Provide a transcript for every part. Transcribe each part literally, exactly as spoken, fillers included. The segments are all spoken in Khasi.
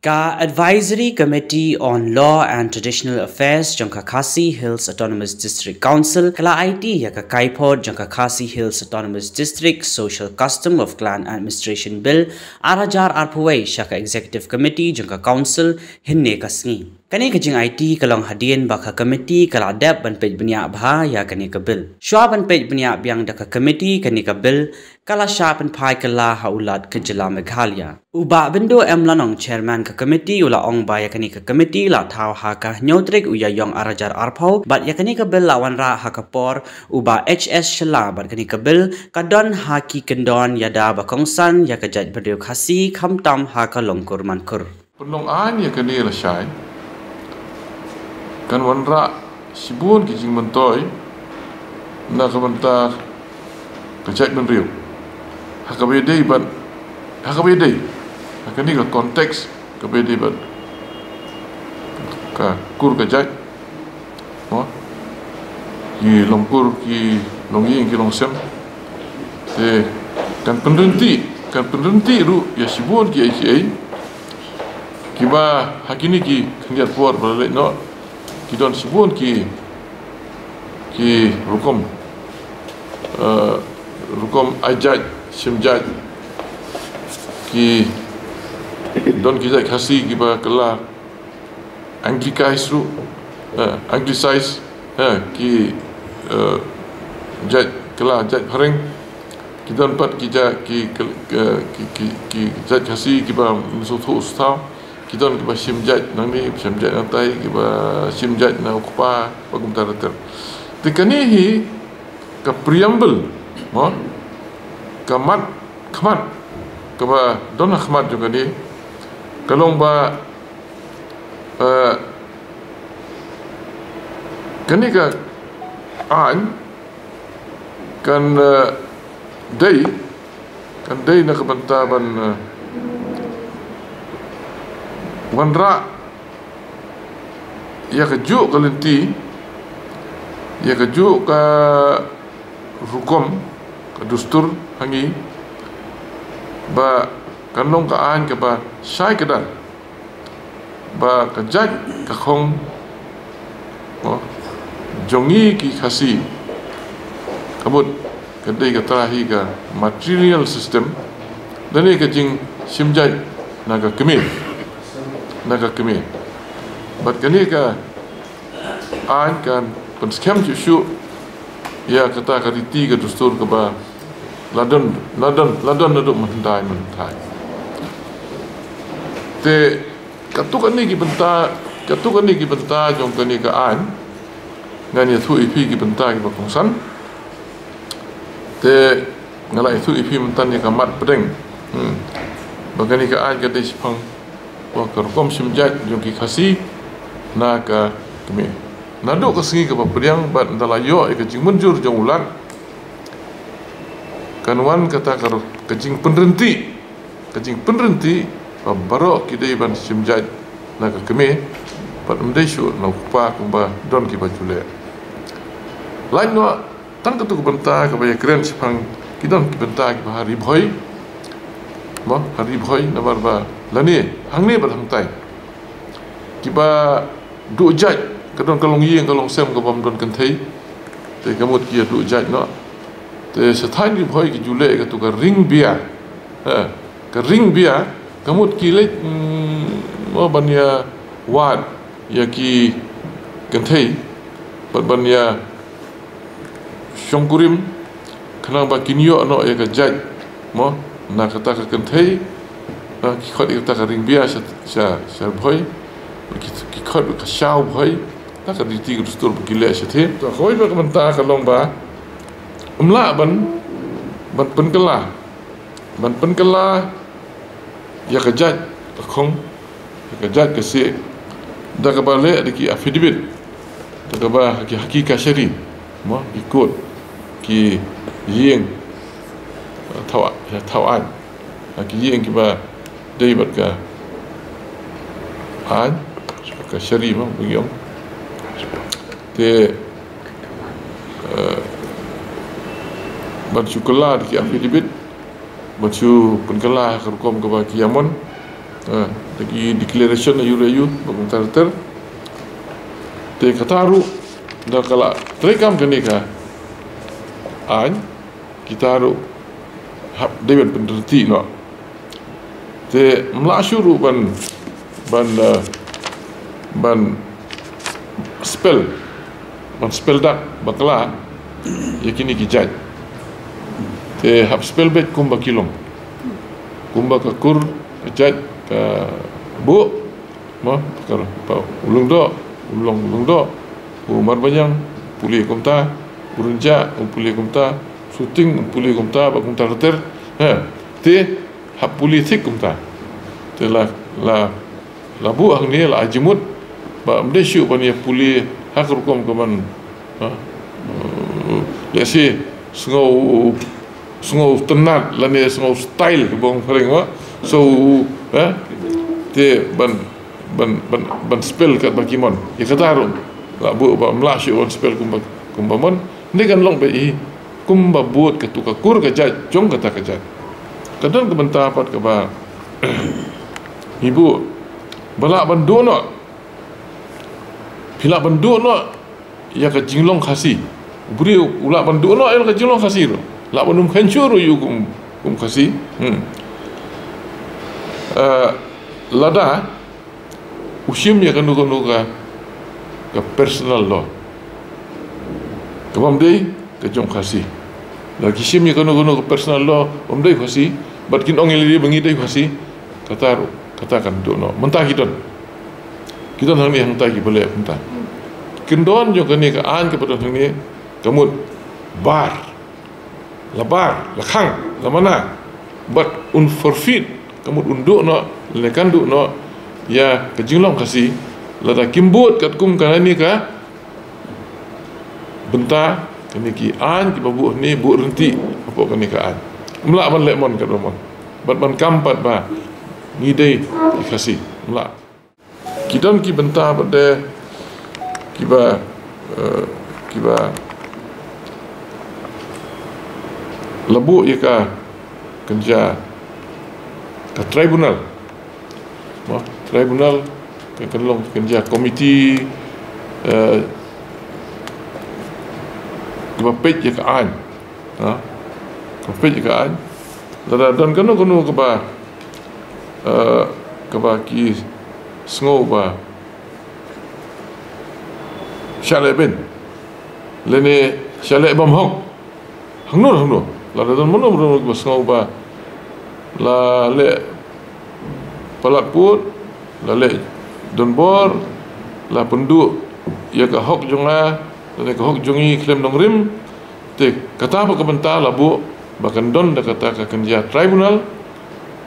Ka Advisory Committee on Law and Traditional Affairs jong ka Khasi Hills Autonomous District Council ka la aiti ïa ka kaiphod jong ka Khasi Hills Autonomous District Social Custom of Clan Administration Bill ar hajar arphew wei sha ka Executive Committee jong ka Council hynne ka sngi. Kane ka jingaiti ka long hadien ba ka committee ka la dep ban peit bniah bha ïa kane ka bill. Shuwa ban peit bniah biang da ka committee kane ka bill, ka la shah pynphai kylla ha u Lat ka jylla Meghalaya. U Bah Bindo M Lanong, Chairman ka committee, u la ong ba ïa kane ka committee la thaw ha ka hynñiew tarik u Ïaïong ar hajar arphew, bad ïa kane ka bill la wanrah ha ka por u Bah H S Shylla, bad kane ka bill ka don ha ki kyndon ïada ba kongsan ïa ka jaitbynriew Khasi, khamtam ha ka Longkur Mankur. Pynlong aiñ ïa kane lashai kan wanrah shibun ki jingmyntoi na ka bynta ka jaitbynriew. Ha kaba ïadei bad, ha kaba ïadei, ha kane ka context kaba ïadei bad ka kur ka jait, mo? Ki longkur, ki longïing, ki longsem. Te kan pynryntih, kan pynryntih ruh ïa shibun kiei kiei kiba ha kine ki khyndiat por ba la leit noh, ki don shibun ki, ki rukom, eh, rukom ai jait, shim jait, ki don ki jait Khasi kiba kylla Anglicized ruh, eh, Anglicized, eh, ki, eh, jait kylla jait phareng, ki don pat ki jait ki, ki, ki, ki, ki jait Khasi kiba mynsngewthuh sngewthaw, ki don kiba shim jait nangne, shim jait nangtai, kiba shim jait na u kpa, ba kumta ter ter. Te kane hi ka preamble, mo, ka mat khmat kaba don ha khmat jong kane ka long ba, eh, kane ka aiñ kan, eh, dei, kan dei na ka bynta ban, eh, wanrah ïa kajuh ka lynti, ïa kajuh ka rukom, ka dustur ha ngi, ba kan long ka aiñ kaba shai kdar, ba ka jait ka khong, mo, jong ngi ki Khasi, ka mut ka dei kata hi ka matrilineal system, lane ka jingshim jait na ka kmie, na ka kmie. Bad kane ka aiñ kan pynskhem shuh shuh ïa kata ka riti ka dustur kaba la don, la don, la don naduh mynhyndai mynhyndai. Te katto katne ki bynta, katto katne ki bynta jong kane ka aiñ, ngan ïathuh ïa phi ki bynta kiba kongsan. Te nga la ïathuh ïa phi mynta ïa ka mat pdeng. Hmm. Ba kane ka aiñ ka dei shaphang, ba ka rukom shim jait jong ki Khasi na ka kmie. Naduh ka sngi kaba pdiang bad ynda la ïoh ïa ka jingmynjur jong u Lat, kan wan kata ka ru-, ka jingpynryntih, ka jingpynryntih ba baroh ki dei ban shim jait na ka kmie, bad ym dei shuh na u kpa kumba don kiba ju leh. Lait noh tang katto ka bynta kaba ïakren shaphang, ki don ki bynta kiba ha Ri Bhoi, mo, ha Ri Bhoi namar ba lane hangne bad hangtai kiba duh jait, ka don ka longïing ka longsem kabym don kynthei, te ka mut ki ïa duh jait noh. Te sha thaiñ Ri Bhoi ki ju leh katto ka ring bia. Ha, ka ring bia, ka mut ki leit, mm, mo, ban ïa wad ïa ki kynthei bad ban ïa shongkurim, khnang ba kin ïoh noh ïa ka jait, mo, na kata ka kynthei, na ki khot ïa kata ka ring bia sha, sha, sha Bhoi, ki, ki khot ka shaw Bhoi, na ka riti ka dustur ba ki leh shathie. To, kawei pat ka bynta ka long ba ym lah ban, ban pynkylla, ban pynkylla ïa ka jait ka khong, ïa ka jait ka siej, da kaba leh da ki affidavit, da kaba ha ki, ha ki kashari, mo, ki court, ki ïing, eh, thaw, eh, thaw aiñ, ha ki ïing kiba dei bad ka aiñ, kashari, mo, ba ngi ong. Te, eh, ban shu kylla da ki affidavit, Ban shu pynkylla ha ka rukom kaba ki ïa mon. Ha, da ki declaration aiu re aiu, ba kumta ter ter. Te kata ruh, da ka la treikam kane ka aiñ, kita ruh hap dei ban pynreti noh. Te ym lah shuh ruh ban, ban, eh, ban spell, ban spell dak bakla ïa kine ki jait. Te hap spell beit kumba ki long. Kumba ka kur ka jait ka buh, mo, ka, ka, u Lyngdoh, u long u Lyngdoh, u Marbaniang, pule kumta, u Rynjah, u pule kumta, Suting, u pule kumta, ba kumta ter ter. Ha, te hap pule thik kumta. Te la, la, la buh hangne, la ai jingmut ba ym dei shuh ban ïa pule ha ka rukom ka man, ha? Eh, lehse sngew, sngew tynnat lane sngew style ka bong phareng, wa. So, ha? Te ban, ban, ban, ban spell katba ki mon. Ïa kata ruh la buh ba ym lah shuh ban spell kumba, kumba mon. Nde kan long beit hi kumba bud katu ka kur ka jait jong kata ka jait. Ka don ka bynta pat kaba ngi buh ba lah ban duh noh. Phi lah ban duh noh ïa ka jinglong Khasi. U briew u lah ban duh noh ïa ka jinglong Khasi ruh. Lah ban ym khein shuh ruh ïa u kum, kum Khasi. Hmm. Eh, lada u shim ïa kano kano ka, ka personal law kabym dei ka jong Khasi. Lada ki shim ïa kano kano ka personal law bym dei Khasi, bad kin ong ïa lade ba ngi dei Khasi, kata ruh, kata kan duh noh. Mynta ki don, ki don hangne, hangta kiba leh mynta. Kyndon jong kane ka aiñ kaba don hangne ka mut bar, la bar, la khang, la mana. Bad un forfeit, ka mut un duh noh, lane kan duh noh ïa ka jinglong Khasi lada kim bud katkum kane ka bynta, kane ki aiñ kiba buh hangne, buh ryntih hapoh kane ka aiñ. Ym lah ban leh mon katba mon. Bad ban kam pat ba ngi dei ki Khasi. Ym lah. Ki don ki bynta pat de kiba, eh, kiba la buh ïa ka kynja ka tribunal. Mo, tribunal, ka kan long kynja komiti, eh, kaba peit ïa ka aiñ. Ha? Kaba peit ïa ka aiñ. Lada don kano kano kaba, eh, kaba ki sngew ba shah leh beiñ, lane shah leh bymhok, hangno hangno, lada don mano mano ba sngew ba la leh palat pud, la leh donbor, la pynduh ïa ka hok jong nga lane ka hok jong ngi khlem nongrim, te kata pat ka bynta la buh ba kan don da kata ka kynja tribunal.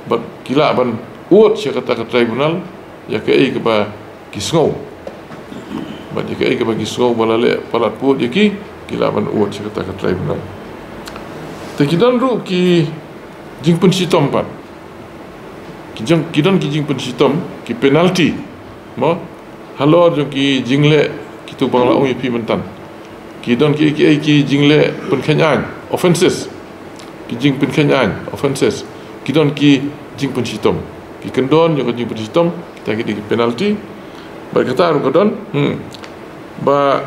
Bad ki lah ban ud sha kata ka tribunal ïa kaei kaba ki sngew. Bad ïa kaei kaba ki sngew ba la leh palat pud ïa ki, ki lah ban ud sha kata ka tribunal. Te ki don ruh ki jingpynshitom pat. Ki jong, ki don ki jingpynshitom, ki penalty. Mo? Halor jong ki jingleh kitu ba nga la ong ïa phi mynta. Ki don ki, ki, ki jingleh pynkheiñ aiñ, offences. Ki jingpynkheiñ aiñ, offences. Ki don ki jingpynshitom. Ki kyndon jong ka jingpynshitom, kita ki dei ki penalty. Bad kata ruh ka don, hmm, ba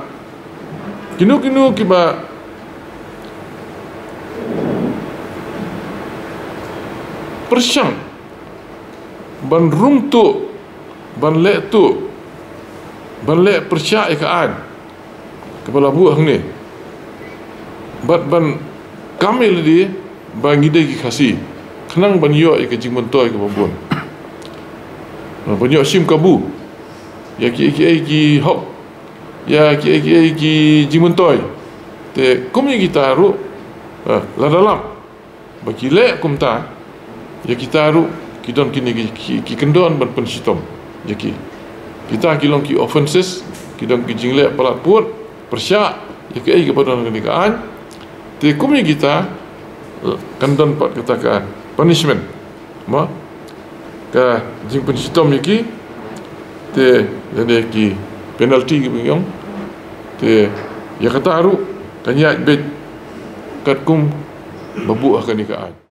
kino kino kiba pyrshang ban rung tuh, ban leh tuh, ban leh pyrshah ïa ka aiñ kaba la buh hangne, bad ban kam ïa lade ba ngi dei ki Khasi, khnang ban ïoh ïa ka jingmyntoi kaba bun, ban ïoh shim kabu ïa ki, ki, ki hok, ïa ki, ki, ki jingmyntoi. Te kum ïa kita ruh, eh, lada lap ba ki leh kumta, ïa kita ruh ki don kine ki, ki, ki kyndon ban pynshitom ïa ki. Kita ki long ki offences, ki don ki jingleh palat pud, pyrshah ïa kaei kaba don ha kane ka aiñ. Te kum ïa kita, kan don pat kata ka punishment. Mo, ka jingpynshitom ïa ki, te lane ki penalty kiba ngi ong. Te ïa kata ruh kan ïaid beit katkum ba buh ha kane ka aiñ.